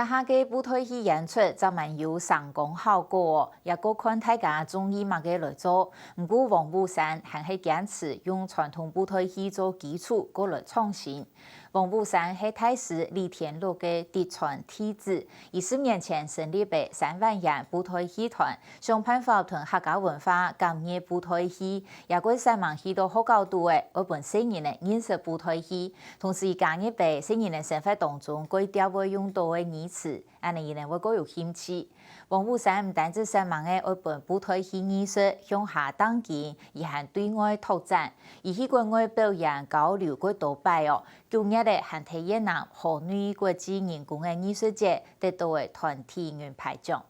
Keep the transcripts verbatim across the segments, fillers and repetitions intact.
這下个布袋戲演出正蠻有聲光效果哦，也過看大家中意麼个來做。毋過王武山還係堅持用傳統布袋戲做基礎，過來創新。王武山係大師李天祿个嫡傳弟子，佢十年前成立个三萬圓布袋戲團，想辦法同客家文化感染布袋戲，也過煞猛去到學校肚仔，愛分細人仔認識布袋戲。同時加入个細人仔生活當中，過一兜會用到个語詞，恁呢佢等會過有興趣。王武山毋單止煞猛个愛分布袋戲藝術向下釘根，佢還對外拓展，佢去國外表演交流過多擺哦。九月仔還在越南河內國際人工个藝術節得到个團體銀牌獎。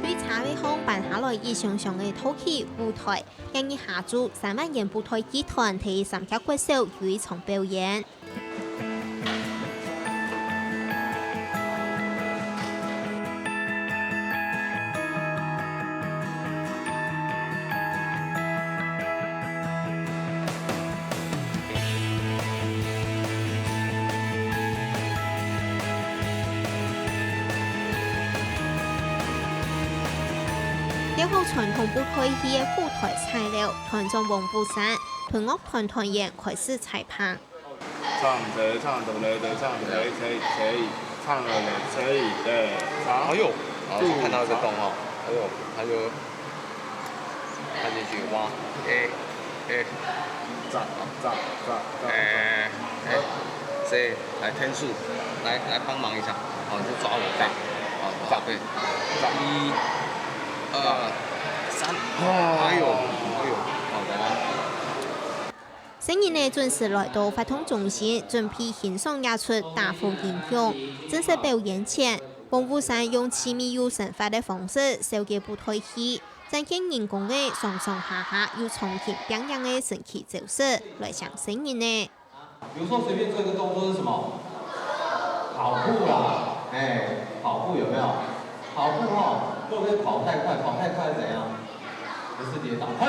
對車仔項搬下來一箱箱个陶器舞台，今日下晝三萬圓布袋戲團在三峽國小有一場表演。 調好傳統布袋戲个舞台材料，團長王武山同樂團團員開始彩排。 唱得唱得嘞得唱得嘞可以可以唱了嘞可以的唱。哎呦，好像看到一个洞哦。哎呦，他就看进去，哇，哎哎，炸炸炸炸！哎哎，谁来天数，来来帮忙一下，好，就抓我背，好，抓背，一、二、三，哎呦哎呦，好，来吧。 細人仔準時來到活動中心，準備欣賞這齣打呼音響。正式表演前，王武山用趣味又生活个方式紹介布袋戲，展現人工个上上下下又場景變樣个神奇招式，來唌細人仔。比如说随便做一个动作是什么？跑步啦，哎，跑步有没有？跑步哈，不可以跑太快，跑太快是怎样？ 不是跌倒，嘿，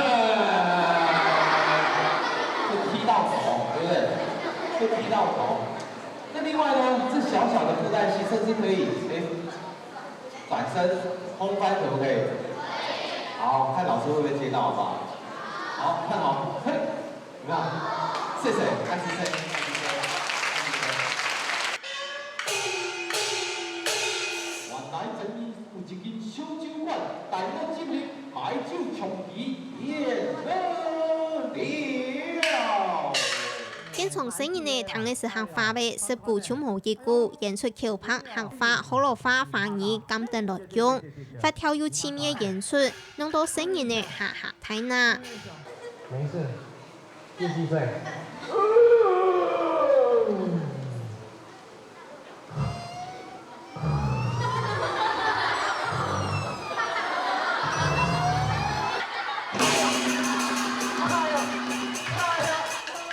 会踢到头，对不对？会踢到头。那另外呢，这小小的布袋戏甚至可以，哎，转身空翻可不可以？好，看老师会不会接到，好不好？好，看好，嘿，有没有？谢谢，爱之深，爱之深，爱之深。原来真有一间小酒馆，带我进入 白酒长期演出了。現場細人仔聽个係客話个，十句就無一句，演出口白、客話、學老話、華語，兼等來用。活跳又趣味个演出，弄到細人仔哈哈大笑。沒事，繼續睡。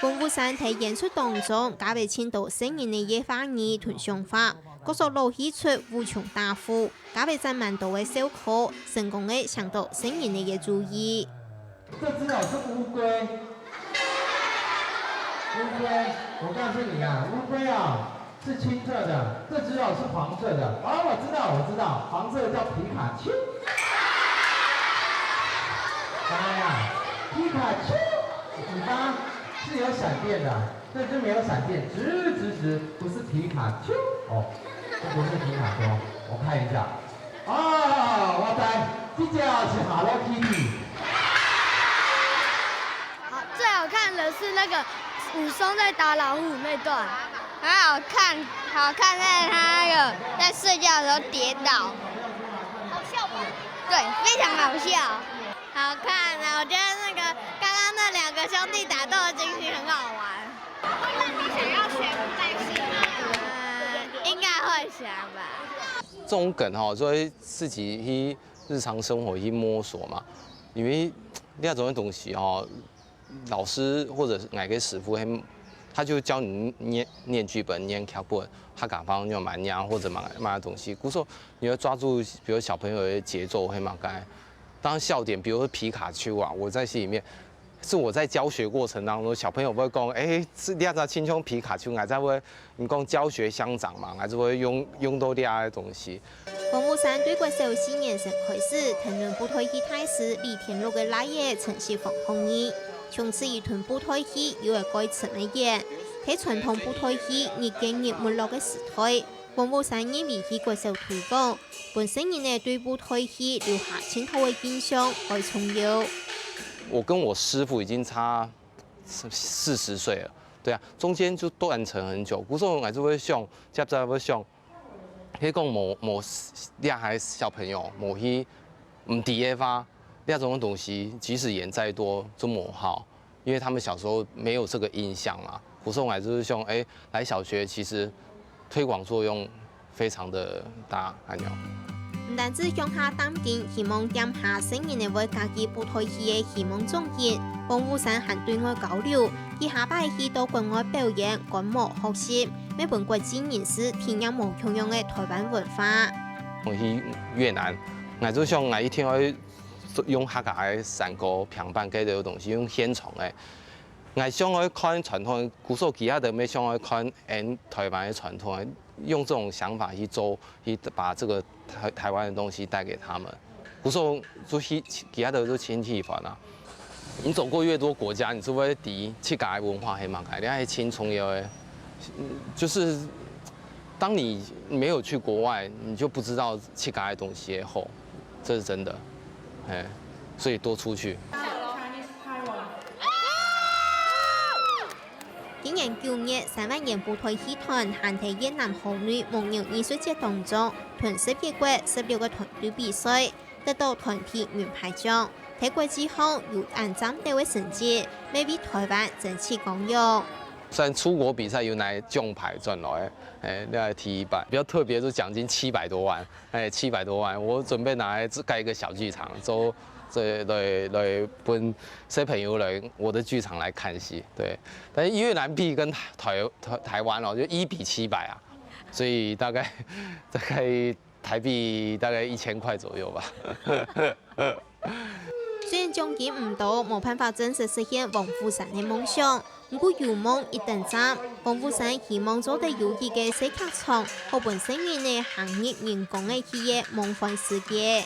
王武山在演出當中，加了盡多細人仔个話語同想法，各種老戲齣、武松打虎，加了正蠻多个笑科，成功个搶到細人仔个注意。 這隻哦是烏龜，烏龜，我告訴你啊，烏龜啊是青色的，這隻哦是黃色的。哦，我知道，我知道，黃色的叫皮卡丘。哎呀，皮卡丘，尾巴是有閃電的，這隻沒有閃電，直直直，不是皮卡丘哦，這不是皮卡丘，我看一下。 哦，我知，這隻是Hello Kitty。好，最好看的是那個武松在打老虎那段。很好看，好看在他那個在睡覺的時候跌倒。好笑吧？對，非常好笑。好看啊！我覺得那個剛剛那兩個兄弟打鬥的情形很好玩。會讓你想要學布袋戲嗎？呃，應該會想吧。 這種梗吼，所以自己去日常生活去摸索嘛。因為這種東西吼，老師或者是哪個師傅會他就教你念念剧本、念脚本，他敢放就蛮念或者蛮蛮东西。故所你要抓住，比如小朋友的节奏，还蛮该。当然笑点，比如说皮卡丘啊，我在戏里面是我在教学过程当中，小朋友会讲，哎，是你要亲像皮卡丘，还在会，你讲教学相长嘛，还是会用用到这样的东西。黃武山對國小四年生開始，跈等布袋戲大師李天祿个倈仔陳錫煌學藝，從此佢同布袋戲有了蓋深个緣。在傳統布袋戲日漸日沒落个時代，黃武山認為戲劇愛推廣，分細人仔對布袋戲留下盡好个印象，蓋重要。我跟我师傅已经差四十岁了，对啊，中间就断层很久。故所我还是会想，接下来会想，可以讲某某厉害小朋友，某些唔知的话，那种东西，即使演再多，就某好，因为他们小时候没有这个印象嘛。故所我还是想，哎，来小学其实推广作用非常的大，按照。毋單止鄉下擔驚，希望店下細人仔會家己布袋戲个希望種因，黃武山還對外交流，佢下擺去到國外表演，觀摩學習，乜分國際人士體驗無共樣个台灣文化。我去越南，我就想我一定要用客家个山歌、平板个个东西，用現場个。我想要看傳統，故所其他的没想要看俺台湾的传统，用这种想法去做，去把这个台台湾的东西带给他们。故所就去其他的就亲戚团啊，你走过越多国家，你就会知自家的文化还蛮改，你还轻松有诶，就是当你没有去国外，你就不知道自家的东西后，这是真的，哎，所以多出去。今年九月，三萬人布袋戲團還在越南河內蒙牛藝術節當中，同十一國十六个團隊比賽，得到團體銀牌獎。在國際上有恁讚頭个成績，乜為台灣爭取光榮。虽然出国比赛有拿獎牌转来，哎，那第一班比较特别，就奖金七百多万，哎，七百多万，我准备拿来盖一个小剧场，做这来来分小朋友来我的剧场来看戏，对。但是越南币跟台台台湾哦，就一比七百啊，所以大概大概台币大概一千块左右吧。虽然獎金毋多，無辦法正式實現黃武山个夢想，毋過有夢一等站，黃武山希望做得有一个細劇場，好分細人仔行入人工个戲个夢幻世界。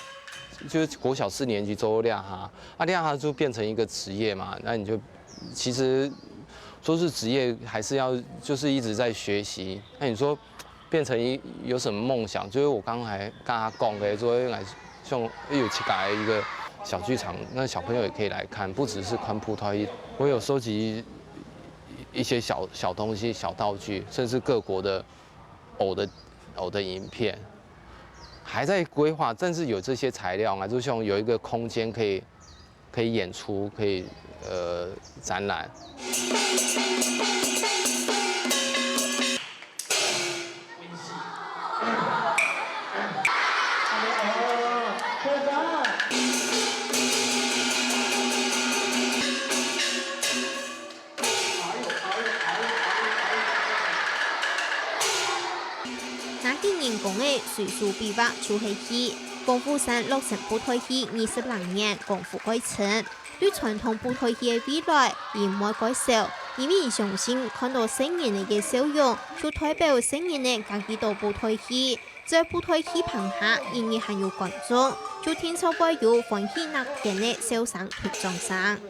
就是国小四年级做這下，啊，這下就變成一个职业嘛，那你就其实说是职业，还是要就是一直在学习。那你说变成一有什么梦想？就是我刚才跟他讲的，说来像有去改一个小剧场，那小朋友也可以来看，不只是看布袋戏。我有收集一些小小东西、小道具，甚至各国的偶的偶的影片，还在规划，但是有这些材料啊，就像有一个空间可以可以演出，可以呃展览。拿起人工个隨手比劃就係戲，黃武山落成布袋戲二十零年，功夫蓋深。對傳統布袋戲个未來，佢毋會改少，因為佢相信看到細人仔个笑容，就代表細人仔家己都布袋戲。只要布袋戲棚下，因為還有觀眾，就定著會有歡喜樂天个笑聲同掌聲。